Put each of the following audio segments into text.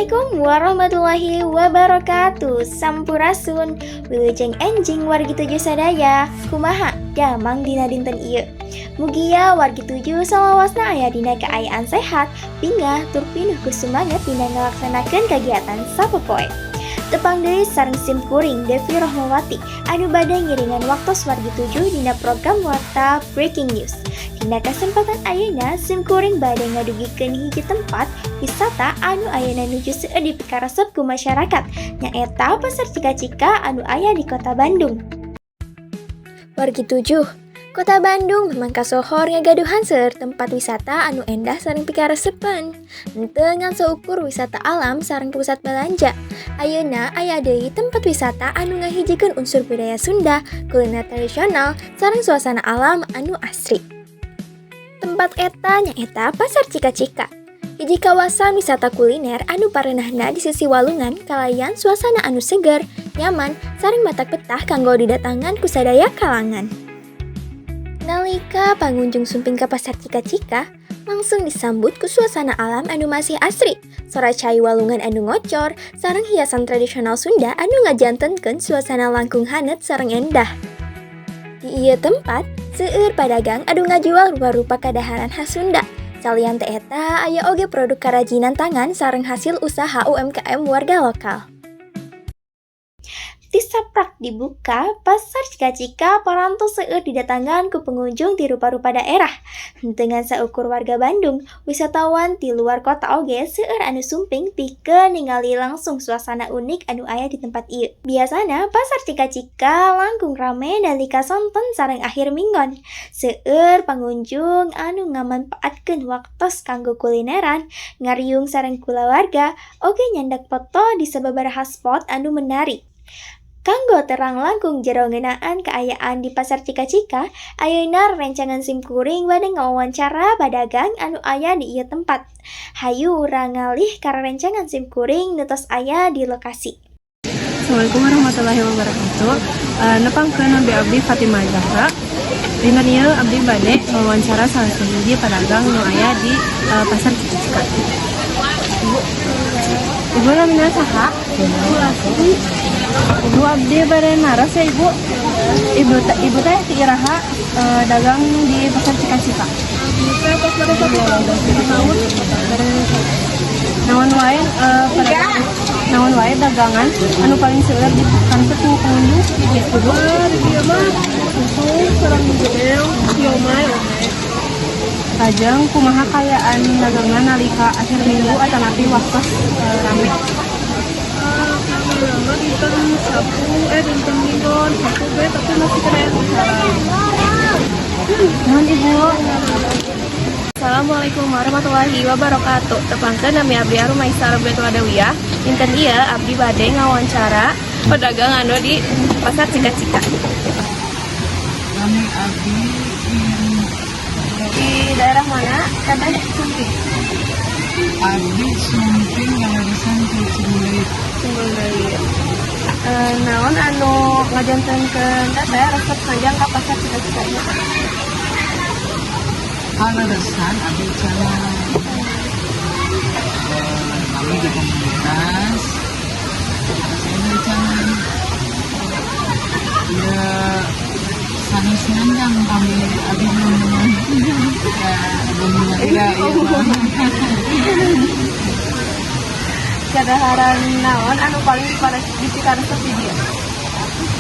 Assalamualaikum warahmatullahi wabarakatuh. Sampurasun. Wilujeng enjing, wargi tujuh sadaya. Kumaha damang dina dinten ieu? Mugia wargi tujuh salawasna aya dina kaayaan sehat, bingah, tur pinuh ku semangat dina ngalaksanakeun kagiatan sapopoe. Tepang deui sareng sim kuring, Devi Rohmawati, anu bade ngiringan waktos wargi tujuh dina program Warta Breaking News. Dina kesempatan ayeuna, sim kuring bade ngadugikeun hiji tempat wisata anu ayeuna nuju seueur dipikaresep ku masyarakat, nyaeta Pasar Cika-Cika anu aya di Kota Bandung. Wargi tujuh, Kota Bandung memang kasohor ngagaduhan seueur tempat wisata anu endah sareng pikaresepeun. Henteu ngan saukur wisata alam sareng pusat balanja. Ayeuna aya deui tempat wisata anu ngahijikeun unsur budaya Sunda, kuliner tradisional, sareng suasana alam anu asri. Tempat eta nyaeta Pasar Cika-Cika. Hiji kawasan wisata kuliner anu pareunahna di sisi walungan kalayan suasana anu seger, nyaman, sareng matak betah kanggo didatangan ku sadaya kalangan. Nalika pangunjung sumping ka Pasar Cika-Cika, langsung disambut ku suasana alam anu masih asri, sora cai walungan anu ngocor, sareng hiasan tradisional Sunda anu ngajantenkeun suasana langkung haneut sareng endah. Di ieu tempat, seueur padagang anu ngajual rupa-rupa kadaharan khas Sunda. Salian ti eta, aya oge produk karajinan tangan sareng hasil usaha UMKM warga lokal. Ti saprak dibuka, Pasar Cika-Cika parantos seueur didatangan ku pengunjung ti rupa-rupa daerah. Henteu ngan saukur warga Bandung, wisatawan ti luar kota oge seueur anu sumping pikeun ningali langsung suasana unik anu aya di tempat ieu. Biasana Pasar Cika-Cika langkung rame nalika sonten sareng akhir minggon. Seueur pangunjung anu ngamanfaatkeun waktos kanggo kulineran, ngariung sareng kulawarga, oge nyandak foto di sababaraha spot anu menarik. Kanggo terang langkung jero ngeunaan kaayaan di Pasar Cika-Cika, ayeuna rerencangan sim kuring bade ngawawancara padagang anu aya di ieu tempat. Hayu urang ngalih ka rerencangan sim kuring nu tos aya di lokasi. Assalamualaikum warahmatullahi wabarakatuh. Nepangkeun, nami abdi Fatimah Zahra. Dinten ieu abdi bade wawancara salah sahiji pedagang nu aya di Pasar Cika-Cika. Ibu, Ibu namina saha? Ibu, abdi bade naros ya, Ibu. Ibu teh ti iraha dagang di Pasar Cika-Cika? 1 tahun. Naon wae pedagang, naon wae dagangan anu paling seueur dikaresep ku pengunjung, Ibu? Di dieu mah susu sareng gudel, siomay oge. Lajeng kumaha kaayaan dagangan nalika akhir minggu atanapi waktos rame? Alhamdulillah mah dinten Sabtu, eh, dinten Minggon, Sabtu ge, tapi masih kena salah. Nuhun, Ibu. Assalamualaikum warahmatullahi wabarakatuh. Tepangkeun, nami abdi Arumaisa Robiatul Adawiyah. Dinten ieu abdi bade ngawancara pedagang anu di Pasar Cika-Cika. Nami abdi Di daerah mana? Teteh sumping? Abdi sumping kaleresan di Ciumbuleuit. Ciumbuleuit. Naon anu ngajantenkeun teteh resep nganjang ka Pasar Cika-Cika ieu? Kaleresan abdi ucalan. Kami di komunitas saya ucalan. Ya, sanes nganjang kami, abdi belum ya, belum ya, iya. Kadaharan naon anu paling dipikaresep di dieu?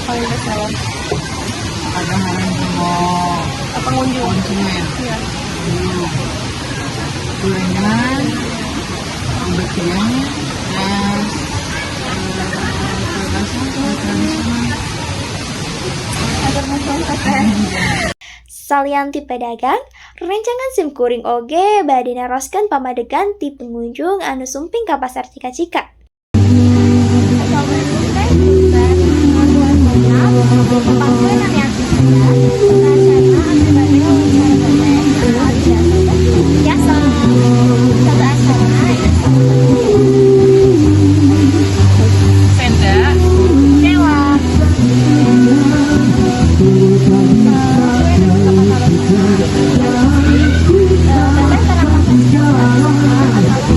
Paling best seller? Kadaharan mau Pengunjung. Konsumen? Iya. Dulu gorengan, betiang, es, kue basah, kue tradisional. Hatur nuhun, Teteh. Salian ti pedagang, rerencangan sim kuring oge bade naroskeun pamadegan ti pengunjung anu sumping ka Pasar Cika-Cika. Assalamualaikum, Teh. Tepangkeun, nami abdi Sunda. Rencana abdi bade ngawawancara Teteh. Abdi jasa, Teh. Jasa. Satu asana. Senda. Dewa. Teteh terang Pasar Cika-Cika atau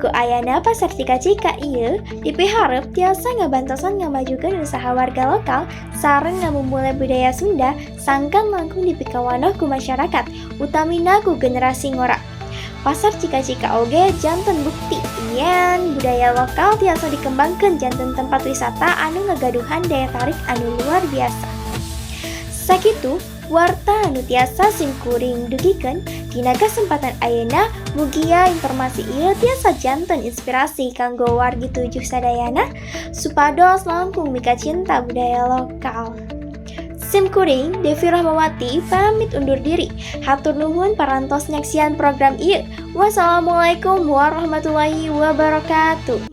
Ku ayana Pasar Cika-Cika ieu dipiharep tiasa ngabantosan ngamajukeun usaha warga lokal sareng ngamumule budaya Sunda sangkan langkung dipikawanoh ku masyarakat, utamina ku generasi ngora. Pasar Cika-Cika oge janten bukti yen budaya lokal tiasa dikembangkan janten tempat wisata anu ngagaduhan daya tarik anu luar biasa. Sakitu warta anu tiasa simkuring dugikeun dina kesempatan ayeuna, mugia informasi ieu tiasa janten inspirasi kanggo wargi tujuh sadayana supados langkung mika cinta budaya lokal. Sim kuring Devi Rahmawati pamit undur diri. Hatur nuhun parantos nyaksian program ieu. Wassalamualaikum warahmatullahi wabarakatuh.